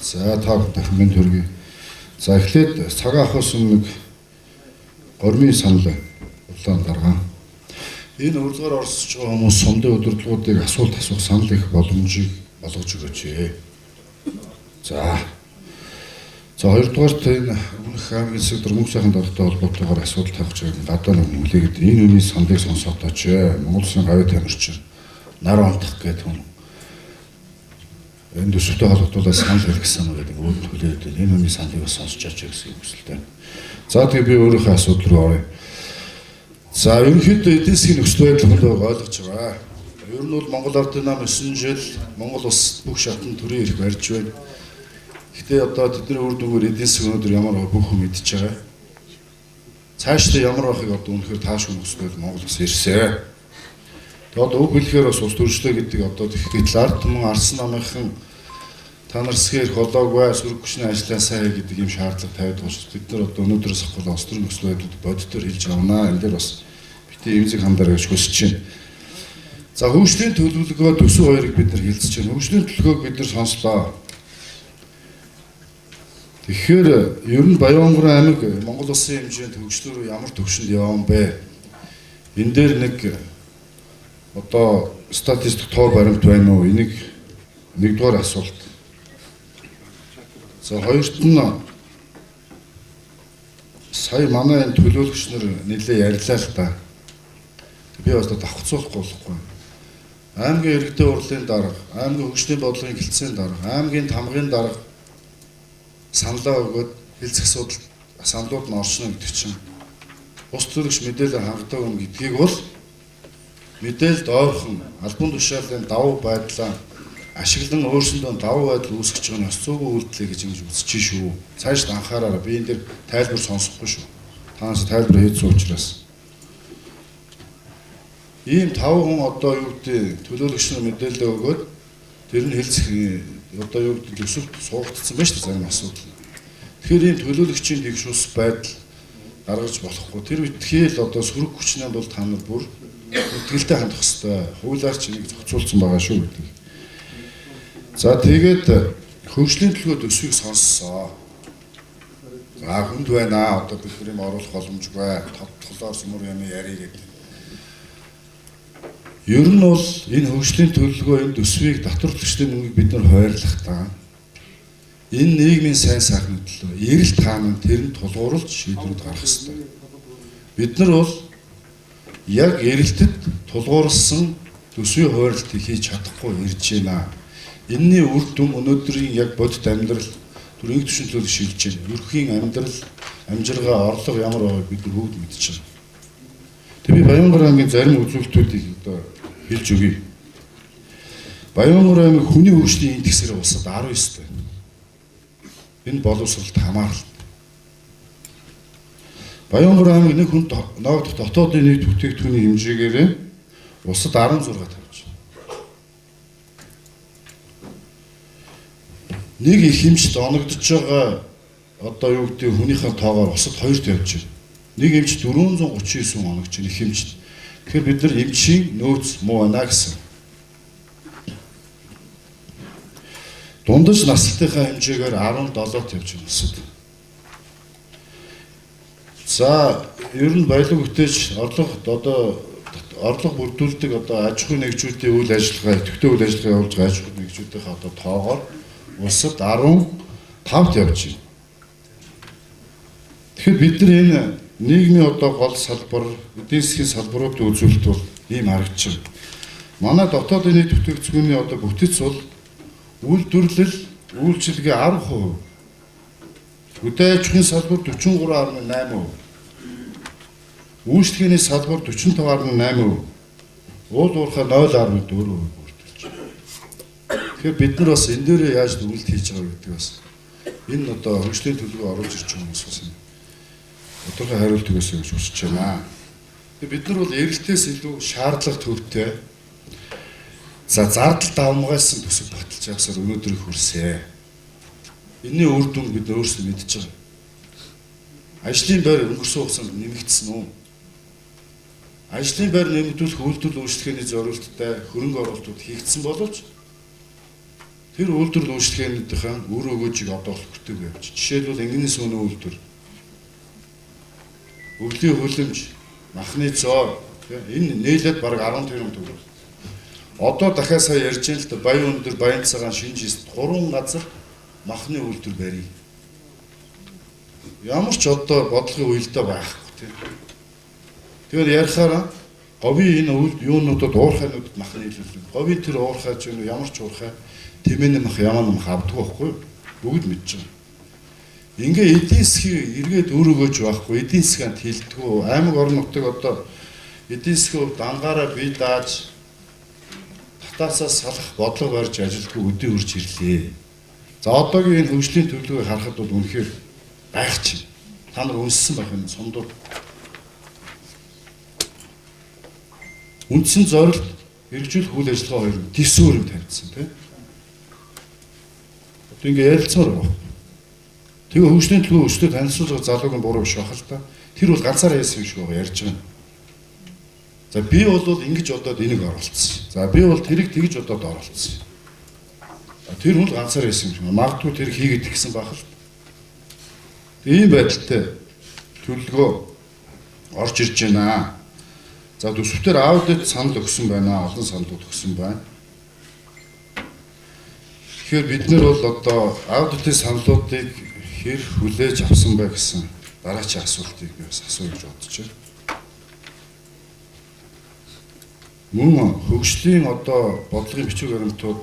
За та бүхэн мэнд хүргэе. За эхлээд цагаан ахуйс нэг гормын санал улаан даргаан. Энэ урилгаар оролцож байгаа хүмүүс сумдын удирдлагуудыг асуулт асуух санал их боломжийг болгож өгөөч. За. За хоёрдугаарт энэ өмнөх аймгийн засаг дарга мөнх сайхан даргатай холбоотойгоор асуудал тавих байгааг гадаа нэг хүлээгээд энэ хүний саналыг сонсоотооч. Монгол Улсын гавь тамирчин нар онтох гэдэг хүн энэ төсөвтэй холбогдуулаад санал хэлэх гэсэн юм гэдэг үүдэн хүлээгээд энэ хүний саналыг бас сонсч ачаа гэсэн хүсэлтэй. За тэгээ би өөрийнхөө асуудал руу оръё. За ерөнхийдөө эдийн засгийн нөхцөл байдал хүнд байгааг ойлгож байгаа. Ер нь бол Монгол Ардын нам 9 жил Монгол улс бүх шатанд төрийн эрх барьж байна. Гэхдээ одоо тэдний үр дүнгээр эдийн засаг өнөөдөр ямар байгааг бүх хүн мэдж байгаа. Цаашдаа ямар байхыг одоо үнэхээр таашгүй нөхцөл байдал Монгол улс ирсэн. Тэгээ одоо үг хэлэхээр бас улс төрчлөө гэдэг одоо тэгэхээр ард түмэн арсан намынхан та нар сэрх холоогүй сөрөг хүчний ажлаа сайн хий гэдэг ийм шаардлага тавиад байгаа шүү. Бид нар одоо өнөөдрөөс авах улс төрийн нөхцөл байдлыг бодитоор хэлж авнаа. Энэ дээр бас битгий эмзэг хандараа гэж хүсэж байна. За хөгжлийн төлөвлөгөө төсөв хоёрыг бид нар хэлцэж байна. Хөгжлийн төлөвлөгөөг бид нар сонслоо. Тэгэхээр ер нь Баян-Онгорын аймаг Монгол улсын хэмжээнд хөгжлөөр ямар төвшөнд явсан бэ? Энэ дээр нэг одоо статистик тоо баримт байна уу? Энийг нэгдүгээр асуулт. За хоёрт нь сая манай энэ төлөөлөгч нар нэлээ ярьлаа л да. Би бас давхцуулахгүй болохгүй. Аймгийн иргэдийн хурлын дарга, аймгийн хөгжлийн бодлогын хэлтсийн дарга, аймгийн тамгын дарга саналаа өгөөд хэлцэх асуудал саналууд нь оршино гэдэг чинь бус төлөгч мэдээлэл хангадаг юм гэдгийг бол мэдээлэлд ойрхон албан тушаалын давуу байдлаа ашиглан өөрсөндөө давуу байдал үүсгэж байгаа нь ёс зүйн үйлдэл гэж ингэж үзэж шүү. Цаашд анхаараарай. Би энэ дээр тайлбар сонсохгүй шүү. Танаас тайлбар хийсэн учраас. Ийм 5 хүн одоо юу гэдэг төлөөлөгч нар мэдээлэл өгөөд тэр нь хэлцэх одоо юу гэдэг төсөвт суугдсан байна шүү дээ зарим асуудал. Тэгэхээр ийм төлөөлөгчийн тэгш ус байдал гаргаж болохгүй. Тэр битгий л одоо сөрөг хүчнээ бол та нар бүр итгэлтэй хандах ёстой. Хуулиар ч энийг зохицуулсан байгаа шүү гэдэг. За тэгээд хөгжлийн төлөвлөгөө төсвийг сонссоо. За хүнд байна. Одоо бид нар юм оруулах боломжгүй. Тодтолоор сүмөр юм ярий гэдэг. Ер нь бол энэ хөгжлийн төлөвлөгөө энэ төсвийг татвар төлөгчдийн мөнгийг бид нар хойрлохдаа энэ нийгмийн сайн сайхны төлөө эрэлт хаанан тэрэнд тулгуурлаж шийдвэрүүд гаргах ёстой. Бид нар бол яг эрэлтэд тулгуурласан төсвийн хойрлолтыг хийж чадахгүй ирж байна. Энэний үр дүн өнөөдрийн яг бодит амьдрал төрийн түвшин төлөв шилжиж байна. Ерөнхийн амьдрал, амжиргаа, орлого ямар байгааг бид нар бүгд мэдж байгаа. Тэг би Баян-Онгор аймгийн зарим үзүүлэлтүүдийг одоо хэлж өгье. Баян-Онгор аймаг хүний хөгжлийн индексээр улсад 19 байна. Энэ боловсролд хамааралтай. Баян-Онгор аймаг нэг хүнд ноогдох дотоодын нийт бүтээгдэхүүний хэмжээгээр улсад 16 тавьж байна. Нэг их хэмжид оногдож байгаа одоо юу гэдэг хүнийхээ тоогоор улсад 2 тавьж байна. Нэг эмч 439 хүн оногч их эмчд. Тэгэхээр бид нар эмчийн нөөц муу байна гэсэн. Дундаж наслалтынхаа хэмжээгээр 17 тавьж байна улсад. За ер нь баялаг бүтээч орлого одоо орлого бүрдүүлдэг одоо аж ахуйн нэгжүүдийн үйл ажиллагаа, идэвхтэй үйл ажиллагаа явуулж байгаа аж ахуйн нэгжүүдийнхээ одоо тоогоор улсад 15-т явж байна. Тэгэхээр бид нар энэ нийгмийн одоо гол салбар, эдийн засгийн салбаруудын үзүүлэлт бол ийм харагдаж байна. Манай дотоодын нийт бүтээгдэхүүний одоо бүтэц бол үйлдвэрлэл, үйлчилгээ 10%. Хөдөө аж ахуйн салбар 43.8%. Үйлчилгээний салбар 45.8%. Уул уурхай 0.4% бүрдүүлж байна. Тэгэхээр бид нар бас энэ дээрээ яаж дүгнэлт хийж байгаа гэдэг бас энэ одоо хөгжлийн төлөвлөгөө оруулж ирж байгаа хүмүүс бас тодорхой хариулт өгөөсэй гэж хүсэж байна. Тэгээ бид нар бол эрэлтээс илүү шаардлага төвтэй за зардал давмгайлсан төсөв баталж явсаар өнөөдрийг хүрсэ. Энэний үр дүнг бид нар өөрсдөө мэдж байгаа. Ажлын байр өнгөрсөн хугацаанд нэмэгдсэн үү? Ажлын байр нэмэгдүүлэх үйлдвэрлэл үйлчлэгээний зориулттай хөрөнгө оруулалтууд хийгдсэн боловч Тэр үйлдвэрлэл үйлчилгээнүүдийн үр өгөөжийг одоо бол хүртээгүй явж. Жишээлбэл энгийнээс сүүний үйлдвэр, өвлийн хөлөмж, махны зоор энэ нийлээд бараг 10 тэрбум төгрөг. Одоо дахиад сая ярьж байна л да, Баян өндөр, Баян цагаан, Шинжист 3 газар махны үйлдвэр барья. Ямар ч одоо бодлогын уялдаа байхгүй тийм. Тэгэхээр ярихаараа говийн энэ юунуудад уурхайнуудад мах нийлүүлнэ. Говийн тэр уурхай ч юм ямар ч уурхай тэмээний мах ямар мах авдаггүй байхгүй юу? Бүгд мэдж байгаа. Ингээ эдийн засгийг эргээд үр өгөөж байхгүй, эдийн засгаанд хилдэггүй. Аймаг орон нутаг одоо эдийн засгийн хувьд дангаараа бие дааж татаасаас салах бодлого барьж ажилтгүй өдөө үрж ирлээ. За одоогийн энэ хөгжлийн төлөвлөгөөг харахад бол үнэхээр гайхаж байна. Та нар үнссэн байх юм сумдууд. Үндсэн зорилт хэрэгжүүлэх үйл ажиллагаа хоёр төсөөр юм тавьдсан тийм. Одоо ингээ ярилцмаар байна. Тэгээ хөгжлийн төлөвөө өстөө танилцуулга залууг нь буруу биш байх л та. Тэр бол ганцаараа яасан юм шиг байгаа ярьж байгаа. За би бол ингэж бодоод энийг оролцсон. За би бол тэрийг тэгж бодоод оролцсон. Тэр хүн л ганцаараа яасан юм шиг. Магадгүй тэр хийгээд тэгсэн байх л. Ийм байдалтай төлөвлөгөө орж ирж байна. За төсвтөр аудит санал өгсөн байна. Олон саналууд өгсөн байна. Тэгэхээр бид нар бол одоо аудитын саналуудыг хэр хүлээж авсан бэ гэсэн дараачийн асуултыг би бас асууя гэж бодож байна. Мөн хөгжлийн одоо бодлогын бичиг баримтууд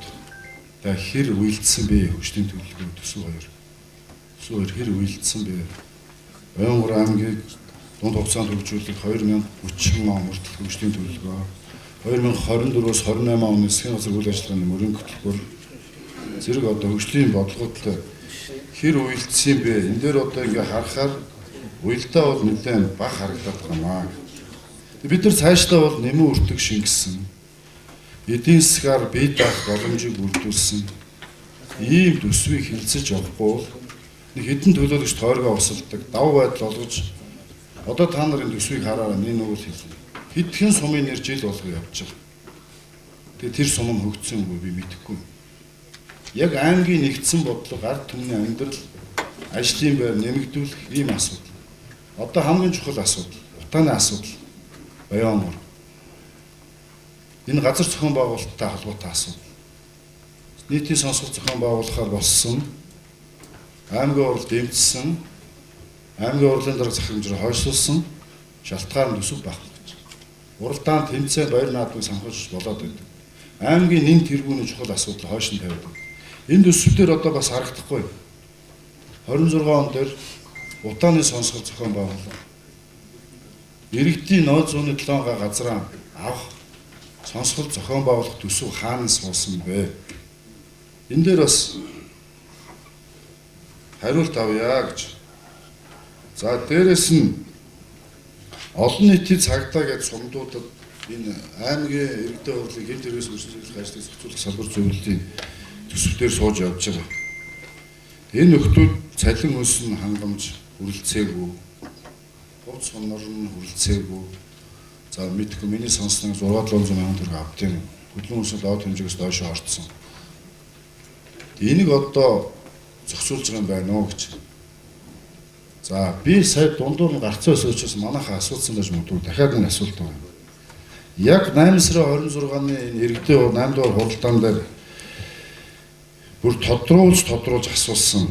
та хэр уялдсан бэ? Хөгжлийн төлөвлөгөө төсөв хоёр. Төсөв хоёр хэр уялдсан бэ? Оюнгор аймгийг дунд хугацаанд хөгжүүлэх 2030 он хүртэл хөгжлийн төлөвлөгөө, 2024-өөс 28 оны засгийн газар үйл ажиллагааны мөрийн хөтөлбөр зэрэг одоо хөгжлийн бодлоготой хэр уялдсан бэ? Энэ дээр одоо ингээ харахаар уялдаа бол нэлээд бага харагдаад байгаа маа. Бид нар цаашдаа бол нэмэн өртөг шингэсэн, эдийн засгаар бие даах боломжийг бүрдүүлсэн ийм төсвийг хилцэж явахгүй бол нэг хэдэн төлөөлөгч тойргоо усалдаг, давуу байдал олгож одоо та нарын төсвийг хараараа нэг нүгэл хэлнэ. Хэдхэн сумын нэр жил болго явж байгаа. Тэгээ тэр сум нь хөгжсөн үгүй би мэдэхгүй. Яг аймгийн нэгдсэн бодлого, ард түмний амьдрал, ажлын байр нэмэгдүүлэх ийм асуудал. Одоо хамгийн чухал асуудал, утааны асуудал. Баян омор. Энэ газар зохион байгуулалттай холбоотой асуудал. Нийтийн сонсгол зохион байгуулахаар болсон, аймгийн хурал дэмжсэн, аймгийн хурлын дарга захирамжаар хойшлуулсан шалтгаан төсөв байхгүй гэж. Уралдаан тэмцээн баяр наадмыг санхүүжиж болоод байдаг. Аймгийн нэн тэргүүний чухал асуудал хойш нь тавиад. Энэ төсөв дээр одоо бас харагдахгүй. 26 он дээр утааны сонсгол зохион байгуулалт. Иргэдийн 0.7 га газраа авах сонсгол зохион байгуулах төсөв хаана суусан бэ? Энэ дээр бас хариулт авъя гэж. За дээрэс нь олон нийтийн цагдаа гэж сумдуудад энэ аймгийн иргэдийн хурлын гэмт хэрэгээс өрсөлдөх ажлыг зохицуулах салбар зөвлөлийн төсөв дээр сууж явж байгаа. Энэ нөхдүүд цалин хөлсөн хангамж хүрэлцээгүй, хувц хонор нь хүрэлцээгүй. За мэдгүй миний сонссноор 6-700 мянган төгрөг авдیں۔ Хөдөлмөрийн өнсөл од хэмжээгээс доош орцсон. Энийг одоо зохицуулж байгаа юм байна уу гэж. За би сая дундуур нь гарцсан өсөөчөөс манайхаа асуусан байж магадгүй дахиад нэг асуулт байна. Яг 8 сарын 26-ны энэ иргэдийн 8 дугаар хуралдаан дээр бүр тодруулж асуусан.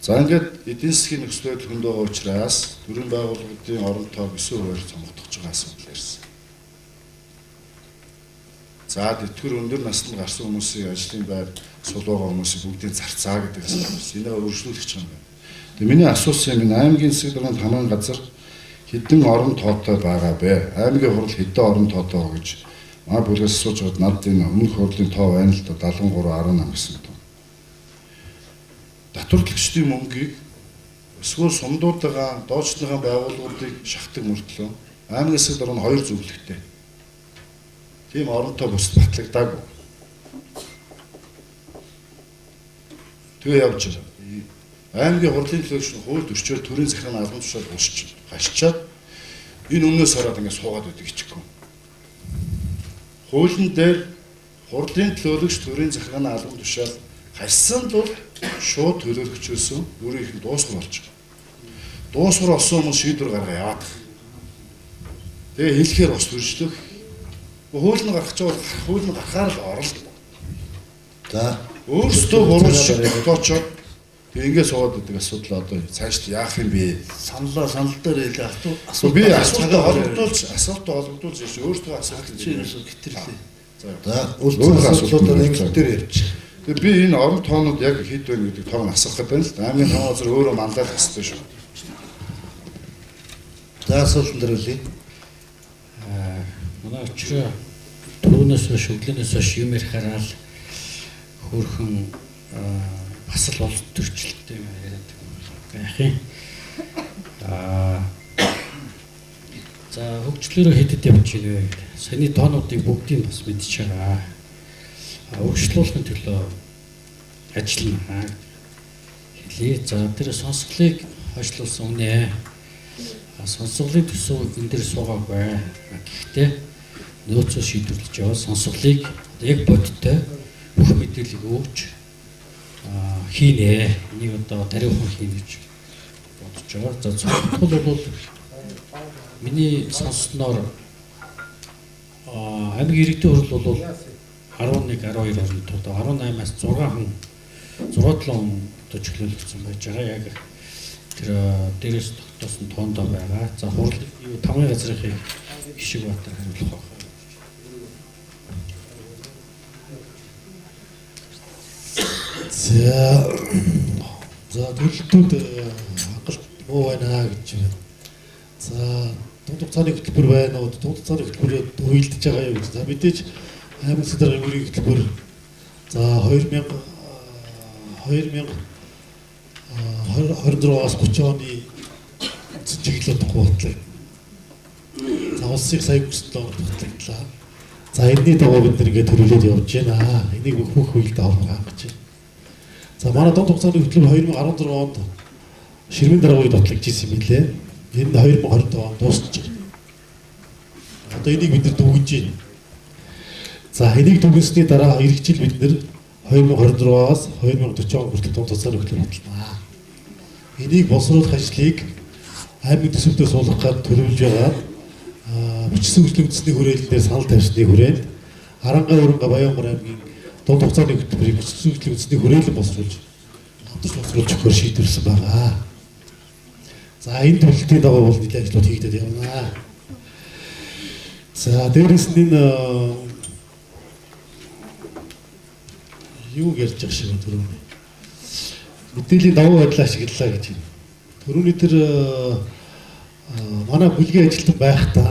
За ингээд эдийн засгийн нөхцөл байдал хүнд байгаа учраас төрийн байгууллагуудын орон тоог 9%-аар цомгодож байгаа асуудал ярьсан. За тэтгэр өндөр наснд гарсан хүмүүсийн ажлын байр сул байгаа хүмүүсийг бүгдийг зарцаа гэдэг асуудал ярьсан. Энийг өргөжлүүлэх гэж байгаа юм байна. Тэгээ миний асуусан юм энэ аймгийн засаг даргын хамаан газар хэдэн орон тоотой байгаа бэ? Аймгийн хурал хэдэн орон тоотой вэ гэж манай бүлгээс асууж байгаад надад энэ өмнөх хурлын тоо байна л да 73.18 гэсэн тоо. Татварлагчдын мөнгийг эсвэл сумдуудаа доочныхаа байгууллагуудыг шахдаг мөртлөө аймгийн засаг дарга нь хоёр зөвлөгтэй. Тийм оронтой бус батлагдаагүй. Тэгээ явж байгаа. Аймгийн хурлын төлөөлөгч нь хууль өрчөөр төрийн захиргааны албан тушаал уншиж гашчаад энэ өмнөөс хараад ингээд суугаад байдаг хичээхгүй. Хуулийн дээр Хурлын төлөөлөгч төрийн захиргааны албан тушаал харьсан тул шууд төлөөлөгчөөс өөрийнх нь дуусгар болж байгаа. Дуусгар олсон хүмүүс шийдвэр гаргаа яваад. Тэгээ хэлэхээр бас хөршлөх. Хууль нь гарах ч бол хууль нь гарахаар л оролт. За өөрсдөө буруу шиг тогтоочоод тэгээ ингээд суугаад байдаг асуудал одоо цааш яах юм бэ? Санал дээр хэлээ асуулт. Би асуултаа холбогдуулж ярьж өөртөө асуулт ерөөсөө гэтэрлээ. За үлдсэн асуудлуудаа нэг дээр ярьчих. Тэгээ би энэ орон тоонууд яг хэд байна гэдэг тоог нь асуух гэдэг нь л аймгийн тоон газар өөрөө манлайлах ёстой шүү. За асуултанд хариулъя. Манай өчрөө түрүүнээс хойш өглөөнөөс хойш юм ярихаараа л хөөрхөн бас л улс төрчлөлттэй юм яриад байх юм. За хөгжлөөрөө хэдэд явж байна вэ гэдэг. Саяны тоонуудыг бүгдийг бас мэдчихэж байгаа. Урагшлуулахын төлөө ажиллана хэлье. За тэр сонсголыг хойшлуулсан үнэ. Сонсголын төсөв энэ дээр суугаагүй. Гэхдээ нөөцөө шийдвэрлэж яваа сонсголыг яг бодиттой бүх мэдээллийг өгч хийнэ. Энийг одоо тариухан хийнэ гэж бодож байгаа. За цогцол бол миний сонссноор аймаг иргэдийн хурал бол 11, 12 оронд одоо 18-аас 6 хүн 6 7 хүн одоо чөлөөлөгдсөн байж байгаа. Яг тэр дээрээс тогтоосон тоондоо байгаа. За хурал тамгын газрынхыг Ишиг Баатар хариулах байх. За төлөлтүүд хангалт муу байна гэж байна. За дунд хугацааны хөтөлбөр байна уу? Дунд хугацааны хөтөлбөрөөр уялдж байгаа юу гэж. За мэдээж аймаг засгийн даргын бүрийн хөтөлбөр за 2026-аас 30 оны үндсэн чиглэл утгагүй батлагдана. За улсын сая 37 онд батлагдлаа. За энэний дагуу бид нэг ингээд төлөвлөд явж байна. Энийг бүх үелдэ холбоо хангаж байна. За манай дунд хугацааны хөтөлбөр 2016 онд ширмэн дарга үед батлагдж ирсэн юм билээ. Энэ 2025 онд дуусч байна. Одоо энийг бид нар дүгнж байна. За энийг дүгнсэний дараа эх жил бид нар 2026-аас 2040 он хүртэл дунд хугацааны хөтөлбөр батална. Энийг боловсруулах ажлыг аймаг төсөвдөө суулгах гээд төлөвлөж байгаа. Бичсэн хөгжлийн үндэсний хүрээлэн дээр санал тавьсны хүрээнд Арангаа Өрөнгө Баянгар аймгийн дунд хугацааны хөтөлбөрийг бичсэн хөгжлийн үндэсний хүрээлэн боловсруулж хамтарч боловсруулж өгөхөөр шийдвэрлсэн байгаа. За энэ төлөлтийн дагуу бол нэлээд ажлууд хийгдээд явна. За дээрээс нь энэ юу ярьж байгаа шиг түрүүний мэдээллийн давуу байдлаа ашиглалаа гэж байна. Түрүүний тэр манай бүлгийн ажилтан байхдаа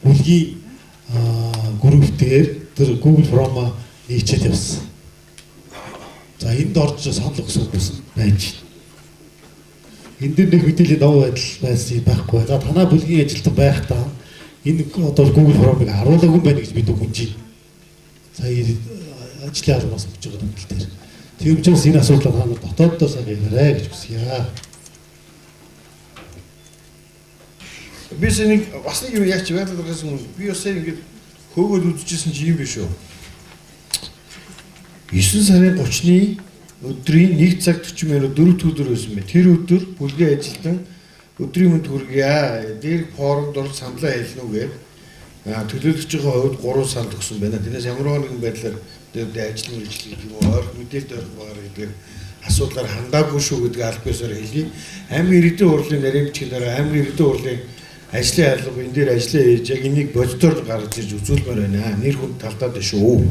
бүлгийн групп дээр тэр Google Form-а нийчээд явсан. За энд орж санал өгсөн хүмүүс байж байна. Энэ дээр нэг мэдээллийн давуу байдал байсан юм байхгүй. За танаа бүлгийн ажилтан байхдаа энэ одоо Google Form-ыг харуулаагүй юм байна гэж би дүгнэж байна. Сая ажлын албаас өгч байгаа дүгнэлт дээр. Тийм учраас энэ асуудлаа та нар дотооддоо сайн яриарай гэж хүсье. Би нэг бас нэг юм яач байдлаа гэсэн юм. Би бас ингэж хөөгөөд үзчихсэн чи юм биш үү? 9 сарын 30-ны өдрийн 1 цаг 40 минут 4 дахь өдөр байсан бэ. Тэр өдөр бүлгийн ажилтан өдрийн мэнд хүргье. Дээрх форумд орж саналаа хэлнэ үү гээд төлөөлөгчийн хувьд 3 санал өгсөн байна. Тэрнээс ямар нэгэн байдлаар ажил мэргэжил гэдэг юм уу, ойрох мэдээлэлд ойрох багаар гэдэг асуудлаар хандаагүй шүү гэдгийг аль биесээр хэлье. Аймгийн иргэдийн хурлын нарийн бичгийн дараа аймгийн иргэдийн хурлын ажлын алба энэ дээр ажлаа хийж яг энийг бодитоор гаргаж ирж үзүүлмээр байна. Нэр хүнд талдаад шүү.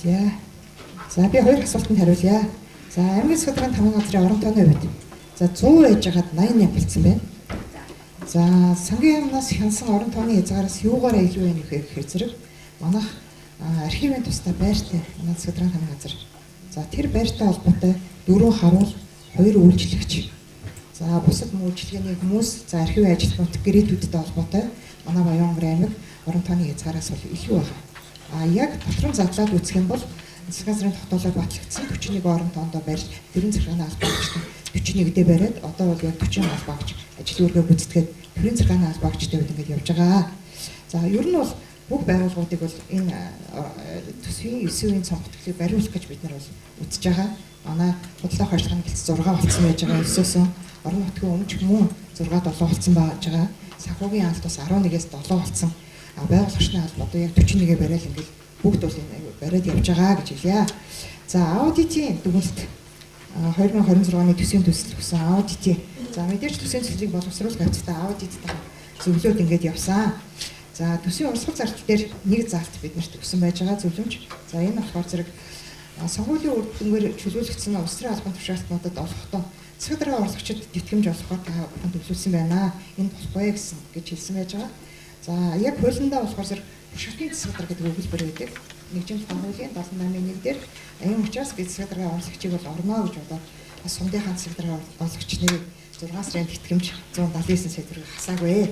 За би хоёр асуултанд хариулъя. За аймгийн засгийн даргын тамгын газрын орон тооны хувьд за 100 байж байгаад 88 болсон байна. За сангийн яамнаас хянсан орон тооны хязгаараас юугаараа илүү байна вэ гэхээр зэрэг манайх архивын тусдаа байртай манай засгийн даргын тамгын газар. За тэр байртай холбоотой 4 харуул, 2 үйлчлэгч. За бусад үйлчилгээний хүмүүс, за архивын ажилтнууд гэрээдүүдтэй холбоотой манай Баянгар аймаг орон тооны хязгаараас бол илүү байна. А яг дотрон задлаад үзэх юм бол засгийн газрын тогтоолоор батлагдсан 41 орон тоондоо барьж 4 захиргааны албаагчтай 41-дээ бариад одоо бол яг 40 албаагч ажил үүргээ гүйцэтгээд 4 захиргааны албаагчтай үед ингээд явж байгаа. За ер нь бол Бүх байгууллагуудыг бол энэ төсвийн 9-ийн цонх хөтөлийг бариулах гэж бид нар бол үзэж байгаа. Манай худалдаа хойшлогын гэлц 6 болсон байж байгаа. 9-өөс орон нутгийн өмч мөн 6 7 болсон байж байгаа. Санхүүгийн алт бас 11-ээс 7 болсон. А байгуулагчны алба одоо яг 41-ээ барайл ингээл бүгд бол энэ бариад явж байгаа гэж хэлье. За аудитын дүгнэлт 2026 оны төсвийн төсөл өгсөн аудитын за мэдээж төсвийн төслийг боловсруулах явцдаа аудиттайгаа зөвлөөд ингээд явсан. За төсвийн урсгал зардал дээр нэг заалт биднэрт өгсөн байж байгаа зөвлөмж. За энэ болохоор зэрэг сонгуулийн үр дүнгээр чөлөөлөгдсөн улс төрийн албан тушаалтнуудад олохдоо засаг даргын орлогчид тэтгэмж олохоор та бүхэн төлөвлөсөн байна. Энэ болохгүй гэсэн гэж хэлсэн байж байгаа. За яг хуулиндаа болохоор зэрэг бушгалтын засаг дарга гэдэг өгүүлбэр байдаг. Нэгжийн тухай хуулийн 78-ийн 1 дээр ийм учраас би засаг даргын орлогчийг бол орно гэж бодоод бас сумдынхаа засаг даргын орлогч нэрийг 6 сарын тэтгэмж 179 сая төгрөг хасаагүй.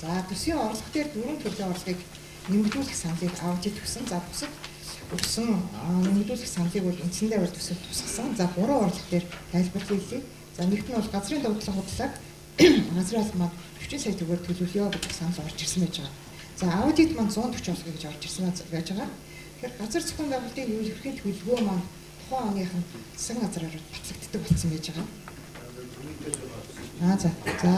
За төсвийн орлого дээр дөрвөн төрлийн орлогыг нэмэгдүүлэх саналыг аудит өгсөн. За бусад өгсөн нэмэгдүүлэх саналыг бол үндсэндээ бол төсөв тусгасан. За гурван орлого дээр тайлбар хийлээ. За нэгт нь бол газрын дуудлага худлааг газрын алба маань 40 сая төгрөг төлөвлөё гэдэг санал орж ирсэн байж байгаа. За аудит маань 140 олгоё гэж орж ирсэн байж байгаа. Тэгэхээр газар зохион байгуулалтын ерөнхий төлөвлөгөө маань тухайн оных нь засгийн газраар батлагддаг болсон байж байгаа. За за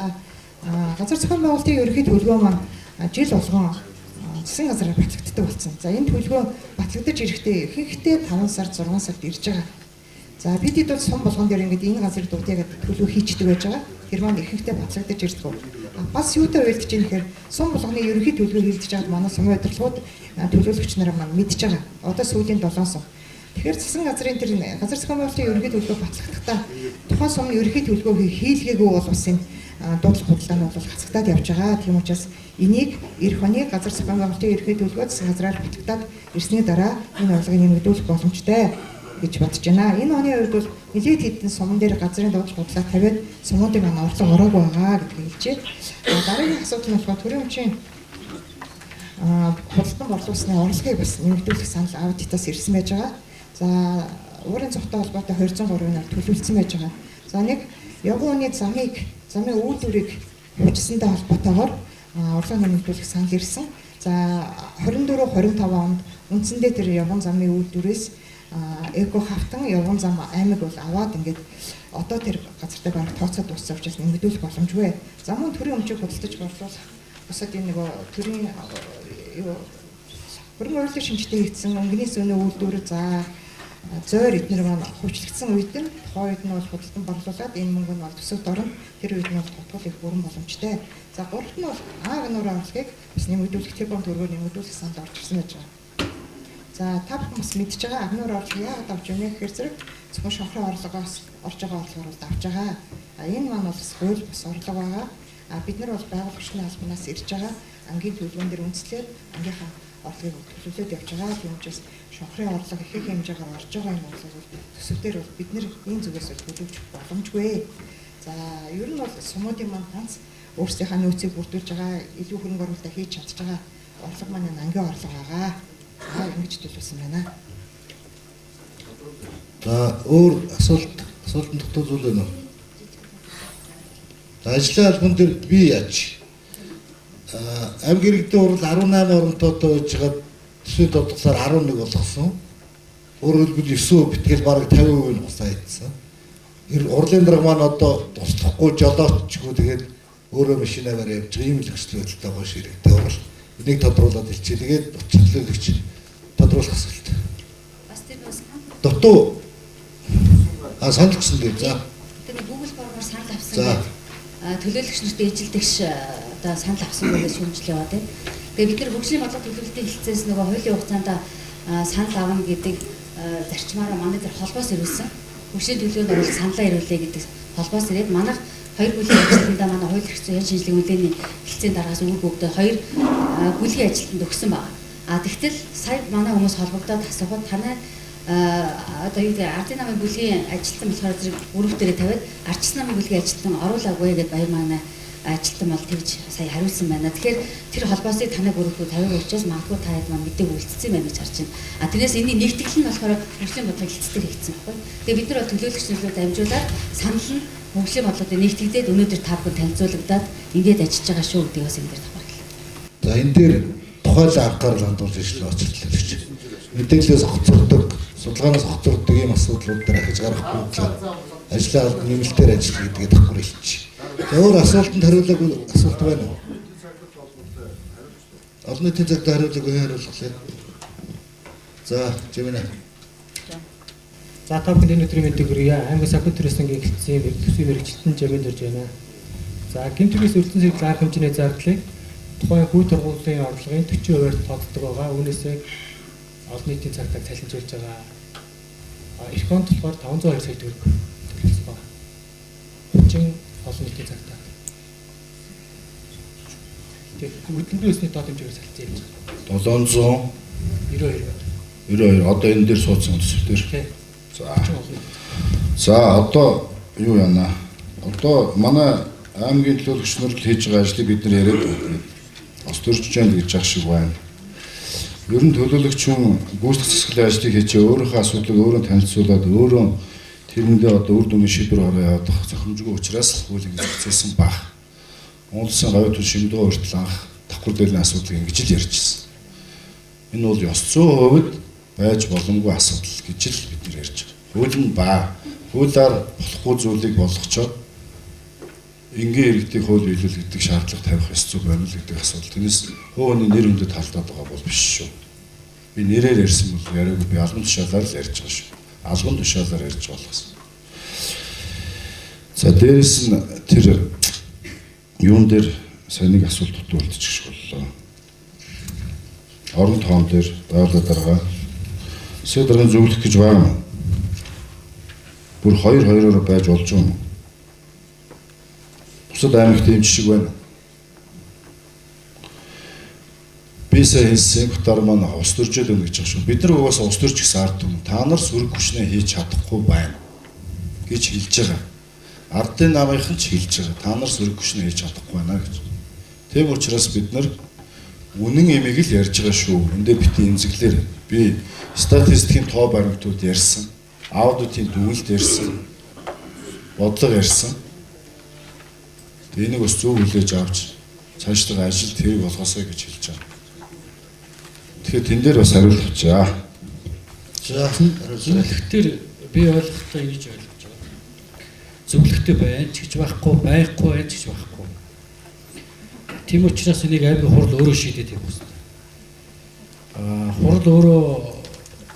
газар зохион байгуулалтын ерөнхий төлөвлөгөө маань жил болгон засгийн газраар батлагддаг болсон. За энэ төлөвлөгөө батлагдаж ирэхдээ ихэнхдээ 5 сар 6 сард ирж байгаа. За бид хэд бол сум болгон дээр ингээд энэ газрыг дуудъя гэдэг төлөв хийчдэг байж байгаа. Тэр маань ихэнхдээ батлагдаж ирдэг. Бас юутай уялдаж ийм гэхээр сум болгоны ерөнхий төлөвлөгөө хийлдэж байгаад манай сумын удирдлагууд төлөөлөгч нар маань мэдж байгаа. Одоо сүүлийн 7 сум. Тэгэхээр засгийн газрын тэр газар зохион байгуулалтын ерөнхий төлөвлөгөө батлахдаа тухайн сумын ерөнхий төлөвлөгөө хийлгээгүй бол бас энэ дуудлага худалдаа нь бол хасагдаад явж байгаа. Тийм учраас энийг эх оны газар зохион байгуулалтын ерөнхий төлөвлөгөө засгийн газраар батлагдаад ирсний дараа энэ орлогыг нэмэгдүүлэх боломжтой гэж бодож байна. Энэ оны хувьд бол нэлээд хэдэн суман дээр газрын дуудлага худлаа тавиад сумуудын маань орлого ороогүй байгаа гэдгийг хэлжээ. Дараагийн асуудал нь болохоор төрийн өмчийн худалдан борлуулсны орлогыг бас нэмэгдүүлэх санал аудитаас ирсэн байж байгаа. За уурын цогтой холбоотой 203-аар төлөвлөсөн байж байгаа. За нэг явган үний замын үйлдвэрийг хөгжсөнтэй холбоотойгоор орлого нэмэгдүүлэх санал ирсэн. За 24 25 онд үндсэндээ тэр явган замын үйлдвэрээс эко хавтан явган зам аймаг бол аваад ингээд одоо тэр газартай бараг тооцоо дууссан учраас нэмэгдүүлэх боломжгүй. Замын төрийн өмчийг худалдаж борлуулах бусад энэ нөгөө төрийн юу хөрөнгө оруулалтын шинжтэй хийгдсэн өнгөний зүүнээ үйлдвэр за зойр эднэр маань хөгжлөгдсөн үед нь тухайн үед нь бол худалдан борлуулад энэ мөнгө нь бол төсөвт орно. Тэр үед нь бол тотгол их бүрэн боломжтой. За гуравт нь бол А гэнүүрийн орлогыг бас нэмэгдүүлэх тэр бом төгрөгөөр нэмэгдүүлэх санал орж ирсэн байж байгаа. За та бүхэн бас мэдж байгаа агнуур орлого яагаад авч өгнө гэхээр зэрэг зөвхөн шонхрын орлогоос орж байгаа орлогоор бол авч байгаа. А энэ маань бол хууль бус орлого байгаа. А бид нар бол байгууллагын албанаас ирж байгаа ангийн төлөвлөгөөн дээр үндэслээд ангийнхаа орлогыг төлөвлөөд явж байгаа. Тийм учраас шонхрын орлого их их хэмжээгээр орж байгаа юм бол төсөв дээр бол бид нар энэ зүгээс бол төлөвлөх боломжгүй. За ер нь бол сумуудын маань ганц өөрсдийнхээ нөөцийг бүрдүүлж байгаа, илүү хөрөнгө оруулалтаа хийж чадж байгаа орлого маань энэ ангийн орлого байгаа. За ингэж төлөвлөсөн байна. За өөр асуултанд дутуу зүйл байна уу? За ажлын албан дээр би яаж аймаг иргэдийн хурал 18 оронтойтой байж байгаа төсвийн дутгалаар 11 болгосон. Өөрөөр хэлбэл 9% битгэл бараг 50% нь хусаа идсэн. Хурлын дарга маань одоо туслахгүй жолоочгүй тэгээд өөрөө машинаар явж байгаа юм л нөхцөл байдалтай гоё ширэгтэй хурал. Энийг тодруулаад хэлчихье. Тэгээд төлөөлөгч тодруулах асуулт. Бас тэр бас Дутуу санал өгсөн дээ. За. Тэр Google формоор санал авсан гэдэг төлөөлөгч нарт ээжилдэгш одоо санал авсан гэж шүүмжлээ яваа тийм. Тэгээ бид нар хөгжлийн бодлого төлөвлөлтийн хэлтсээс нөгөө хуулийн хугацаанд санал авна гэдэг зарчмаараа манай дээр холбоос ирүүлсэн. Хөгжлийн төлөвлөгөөнд оруулах саналаа ирүүлээ гэдэг холбоос ирээд манайх хоёр бүлгийн ажилтнаа манай хууль эрх зүйн шинжилгээ үнэлгээний хэлтсийн дараагаас үр өгдөө хоёр бүлгийн ажилтнанд өгсөн байна. А тэгтэл сая манай хүмүүс холбогдоод асуухад танай одоо юу гэдэг ардын намын бүлгийн ажилтан болохоор зэрэг гүрүүп дээрээ тавиад ардчсан намын бүлгийн ажилтан оруулаагүй гэдээ баяр манай ажилтан бол тэгж сая хариулсан байна. Тэгэхээр тэр холбоосыг танай гүрүүп рүү тавиаг учраас магадгүй та хэд маань мэдээг үлдсэн байна гэж харж байна. А тэрнээс энэний нэгтгэл нь болохоор хөгжлийн бодлого хэлтсээр хийгдсэн байхгүй. Тэгээ бид нар бол төлөөлөгч нөлөө дамжуулаад санал нь хөгжлийн бодлогод нэгтгэгдээд өнөөдөр та бүхэн танилцуулагдаад ингээд ажиллаж байгаа шүү гэдгийг бас энэ дээр давхар хэлье. За энэ дээр тухайлан анхаарал хандуулж ажиллах төлөөлөгч. Мэдээллээс хоцордог, судалгаанаас хоцордог ийм асуудлууд дээр ахиж гарахгүй төлөө ажлын албан нэмэлтээр ажиллах гэдгээ давхар хэлчих. За өөр асуултанд хариулаагүй асуулт байна уу? Олон нийтийн цагт хариулаагүй хэн хариулах вэ? За, Жимэнэ. За та бүхэнд энэ өдрийн мэндийг хүргье. Аймгийн санхүү төрөсөнгийн хэлтсийн төсвийн мэргэжилтэн Жамин дөрж байна. За гэмт хэрэгээс өртөн сэргийл арга хэмжээний зардлыг тухайн хүү тургуулийн орлогын 40%-аар тооцдог байгаа. Үүнээсээ олон нийтийн цагтаа цалинжуулж байгаа. Эх онд болохоор 502 сая төгрөг төлөвлөсөн байна. Хуучин олон нийтийн цагтаа. Тэгээд хөдөлмөрийн өсний доод хэмжээгээр салцсан юм байна. 792 92. одоо энэ дээр суудсан төсөв дээр. Тий. За. Хуучин олон нийтийн. За одоо юу яана? Одоо манай аймгийн төлөөлөгч нар л хийж байгаа ажлыг бид нар яриад байна. Ос төрж जैन гэж ах шиг байна. Ер нь төлөөлөгч хүн гүйцэтгэх засаглалын ажлыг хийж өөрийнхөө асуудлыг өөрөө танилцуулаад өөрөө тэрэндээ одоо үр дүнгийн шийдвэр гаргаа явах зохимжгүй учраас хууль ингэж зохицуулсан баг. Монгол Улсын гавь тул шимдгөө хүртэл анх давхар дээлийн асуудлыг ингэж л ярьжсэн. Энэ бол ёс зүйн хувьд байж боломгүй асуудал гэж л бид нар ярьж байгаа. Хууль нь ба хуулиар болохгүй зүйлийг болгочоод энгийн иргэдийг хууль биелүүл гэдэг шаардлага тавих ёс зүй байна л гэдэг асуудал. Тэрнээс хуулийн нэр хүндэд талдаад байгаа бол биш шүү. Би нэрээр ярьсан бол яриаггүй, би албан тушаалаар л ярьж байгаа шүү. Албан тушаалаар ярьж байгаа болохоос. За дээрэс нь тэр юун дээр сайн нэг асуулт дутуу үлдчих шиг боллоо. Орон тоон дээр байгаль дарга засаг даргын зөвлөх гэж байгаа юм. Бүр хоёр хоёроор байж болж байгаа юм. Бусад аймагт ийм жишг байна. Би сая хэлсэн Гутар маань ус төржөл өгнө гэж байгаа шүү. Бид нар угаасаа ус төрж гэсэн ард түмэн. Та нар сөрөг хүчнээ хийж чадахгүй байна гэж хэлж байгаа. Ардын намынхан ч хэлж байгаа. Та нар сөрөг хүчнээ хийж чадахгүй байна гэж. Тийм учраас бид нар үнэн имийг л ярьж байгаа шүү. Эндээ бити эмзэглэр би статистикийн тоо баримтууд ярьсан, аудитын дүгнэлт ярьсан, бодлого ярьсан. Тэгээ энийг бас зөв хүлээж авч цаашлага ажил тэрэг болгосоо гэж хэлж байгаа. Тэгэхээр тэн дээр бас хариулт авчаа. За, хариулт. Зөвлөх дээр би ойлгохдоо ингэж ойлгож байгаа. Зөвлөхтэй байна ч гэж байхгүй, байхгүй байна ч гэж байхгүй. Тийм учраас энийг аймгийн хурал өөрөө шийдээд явах хэрэгтэй. Хурал өөрөө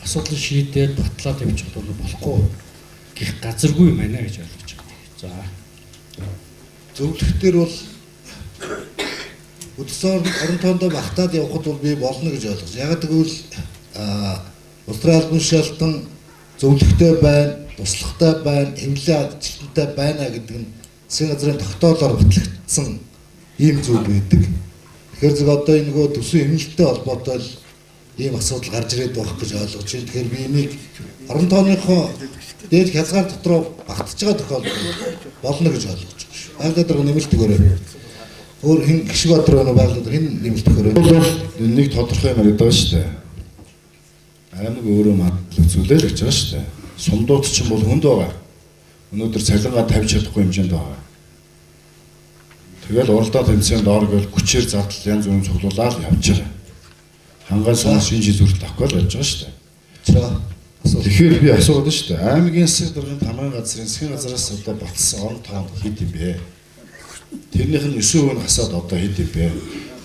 асуудлыг шийдээд батлаад явчих бол болохгүй гих газаргүй юм байна гэж ойлгож байгаа. За. Зөвлөх дээр бол үдсэн орон тоондоо багтаад явхад бол би болно гэж ойлгож. Яг тэгвэл улс төрийн албан тушаалтан зөвлөхтэй байна, туслахтай байна, хэвлэлийн ажилтнтай байна гэдэг нь засгийн газрын тогтоолоор батлагдсан ийм зүйл байдаг. Тэгэхээр зөв одоо энэ нөгөө төсвийн хэмнэлттэй холбоотой л ийм асуудал гарч ирээд байх гэж ойлгож байна. Тэгэхээр би энийг орон тооныхоо дээд хязгаар дотроо багтж байгаа тохиолдолд болно гэж ойлгож байна шүү. Байгалийн дарга нэмэлт өгөөрэй. Өөр хэн гişг баатар байна уу? Байгалийн дарга хэн нэмэлт өгөөрэй. Бол нэг тодорхой юм яриад байгаа шүү дээ. Аймаг өөрөө магадлал үзүүлээ л гэж байгаа шүү дээ. Сумдууд ч юм бол хүнд байгаа. Өнөөдөр цалингаа тавьж чадахгүй хэмжээнд байгаа. Тэгэл уралдаа тэмцээнд ор гээл хүчээр зардал янз бүрийн цуглуулаад явж байгаа. Хангай сум шинэ жил хүртэл авахгүй л болж байгаа шүү дээ. За, Тэгэхээр би асуугаад шүү дээ. Аймгийн засаг даргын тамгын газрын засгийн газраас одоо баталсан орон тоон хэд юм бэ? Тэрнийх нь 9% нь хасаад одоо хэд юм бэ?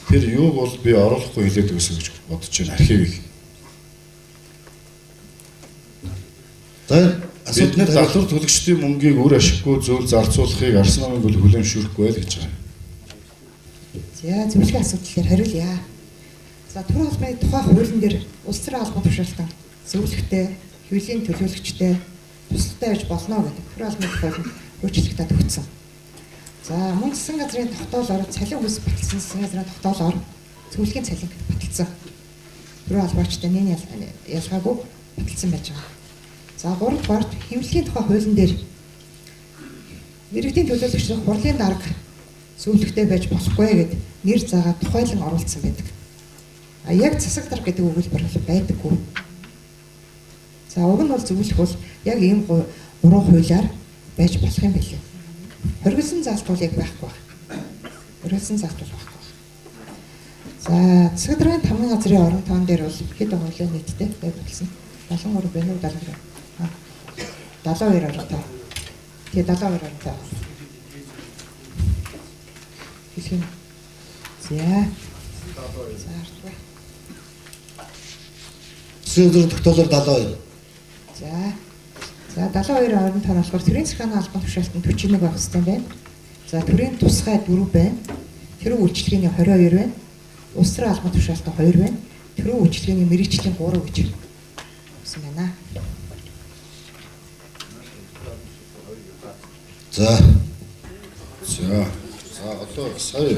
Тэр юуг бол би оруулахгүй хэлээд өгсөн гэж бодож байна архивыг. За, Бид нар залуур төлөгчдийн мөнгийг үр ашиггүй зүйл зарцуулахыг Арсан намын бүл хүлээн зөвшөөрөхгүй л гэж байгаа. За, зөвлөхийн асуудал дээр хариулъя. За, түр албаны тухай хуулийн дээр улс төрийн албан тушаалтан зөвлөхтэй, хэвлэлийн төлөөлөгчтэй тусалтай байж болно гэдэг түр албаны тухай хуучлагдаад өгсөн. За, мөн засгийн газрын тогтоолоор цалин хөлс баталсан засгийн газрын тогтоолоор зөвлөхийн цалин баталсан. Түр албаачтай нэг ялгаагүй баталсан байж байгаа. За, 3 дугаарт хэвлэлийн тухай хуулийн дээр иргэдийн төлөөлөгчдийн хурлын дарга зөвлөхтэй байж болохгүй гэд нэр заагаа тухайлан оруулсан байдаг. А яг засаг дарга гэдэг өгүүлбэр бол байдаггүй. За, уг нь бол зөвлөх бол яг ийм гурван хуулиар байж болох юм билээ. Хоригдсан заалт бол яг байхгүй байна. Хоригдсан заалт бол байхгүй байна. За, засаг даргын тамгын газрын орон тоон дээр бол хэд байгаа вэ нийтдээ? Яг баталсан. 73 байна уу 72? 72 орон тоо. Тэгээ 72 орон тоо. Хэлэх юм. За. За, артваа. Засгийн газрын тогтоолоор 72. За. За 72 орон тоо болохоор төрийн захааны албан тушаалтанд 41 байх хэрэгтэй юм байна. За төрийн тусгай 4 байна. Тэрүү үйлчилгээний 22 байна. Улс төрийн албан тушаалтанд 2 байна. Тэрүү үйлчилгээний мэрэгжлийн 3 гэж өгсөн байна. За. За. За одоо сая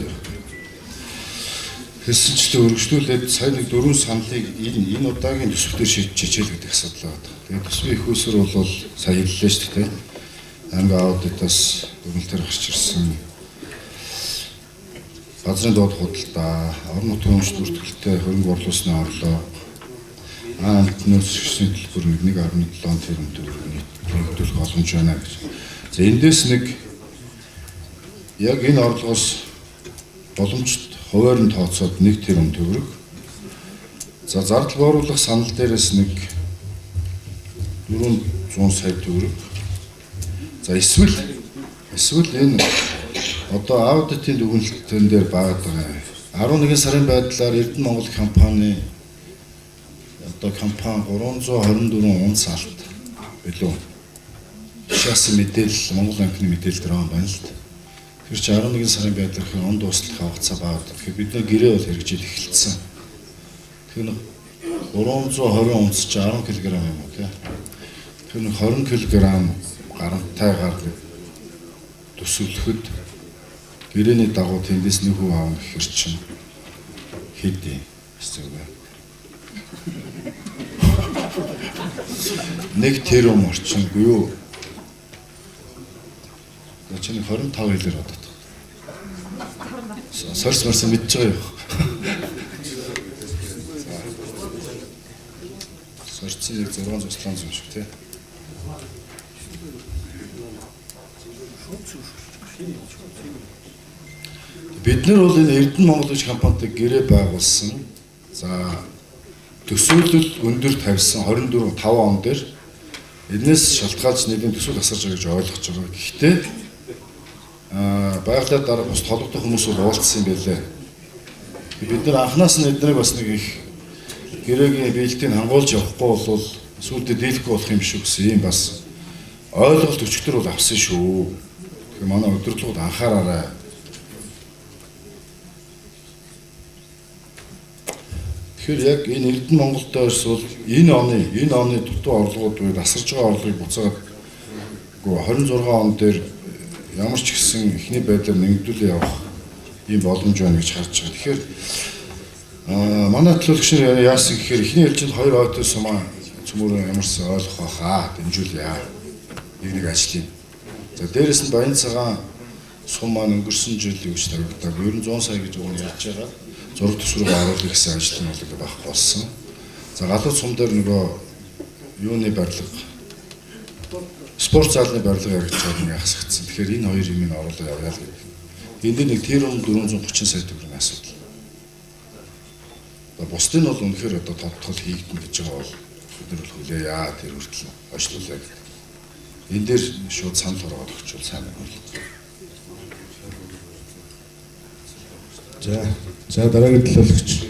хэлсэнчлээ өргөжлүүлээд сая нэг дөрвөн саналыг энэ удаагийн төсөв дээр шийдчихээл гэдэг асуудал байна. Тэгээд төсвийн их усэр бол сая хэллээ шүү дээ. Аймаг аудитаас дүгнэлтээр гарч ирсэн. Газрын доод худалдаа, орон нутгийн өмч бүртгэлтэй хөрөнгө орлуулсны орлого, антнөөс шигшний төлбөр 1.7 тэрбум төгрөг нэгдүүлэх боломж байна гэж. За эндээс нэг яг энэ орлогоос боломжит хуваар нь тооцоод 1 тэрбум төгрөг. За зардал бууруулах санал дээрээс нэг 400 сая төгрөг. За эсвэл энэ одоо аудитын дүгнэлтэн дээр баагаад байгаа. 11 сарын байдлаар Эрдэнэ Монгол компани одоо компани 324 унц алт билүү. Шаасан мэдээлэл Монгол банкны мэдээлэл дээр байгаа байна л да. Тэр чи 11 сарын байдлаар хэрэг он дуустал хугацаа баагаад. Тэгэхээр бид нар гэрээ бол хэрэгжиж эхэлсэн. Тэр нэг 320 унц чи 10 кг юм уу тий. Тэр нэг 20 кг гарантайгаар төсөвлөхөд гэрээний дагуу тэндээс нэг хүн аавна гэхэр чинь хэд юм хэцүү байна. Нэг тэрбум орчим үгүй юу? За чи нэг 25 хэлээр бодоод. Сорс морс мэдж байгаа юу? Сорцсон нэг 600 700 шиг тий. Бид нар бол энэ Эрдэнэ Монгол гэж компанитай гэрээ байгуулсан. За төсөөлөл өндөр тавьсан 24 5 он дээр энэс шалтгаалж нэгэн төсөөл асарч байгаа гэж ойлгож байгаа. Гэхдээ байгалаа дараа бус толгодох хүмүүс бол уулзсан юм байлээ. Бид нар анханаас нь эднийг бас нэг их гэрээгийн биелтийг хангуулж явахгүй бол сүүлдээ дийлэхгүй болох юм шүү гэсэн юм бас ойлголт өчигдөр бол авсан шүү. Тэгэхээр манай удирдлагууд анхаараарай. Тэгэхээр яг энэ Эрдэнэ Монголдоос бол энэ оны дутуу орлогууд буюу асарж байгаа орлогыг буцаагаад 26 он дээр ямар ч гэсэн эхний байдлаар нэмэгдүүлээ явах ийм боломж байна гэж харж байгаа. Тэгэхээр манай төлөөлөгч нар яасан гэхээр эхний ээлжинд 2 ойтой сумаа цөмөрөө ямарсан ойлгох байхаа дэмжүүлье. Нэг ажил юм. За дээрэс нь Баян цагаан сум маань өнгөрсөн жил юу гэж тавигдаад ер нь 100 сая гэж уг нь ярьж байгаа. Зураг төсвөрөөр оруулах гэсэн ажил нь бол байхгүй болсон. За галуу сум дээр нөгөө юуны барилга спорт залны барилга яригдж байгаа нэг хасагдсан. Тэгэхээр энэ хоёр юмыг оруулаад явъя л гэдэг. Энд дээр нэг тэрбум 430 сая төгрөгийн асуудал. Одоо бусдын бол үнэхээр одоо тодтол хийгдэн гэж байгаа бол бид нар бол хүлээе тэр хүртэл хойшлуулъя гэдэг. Энэ дээр шууд санал хоргоод өгчвөл сайн байна. За дараагийн төлөөлөгч.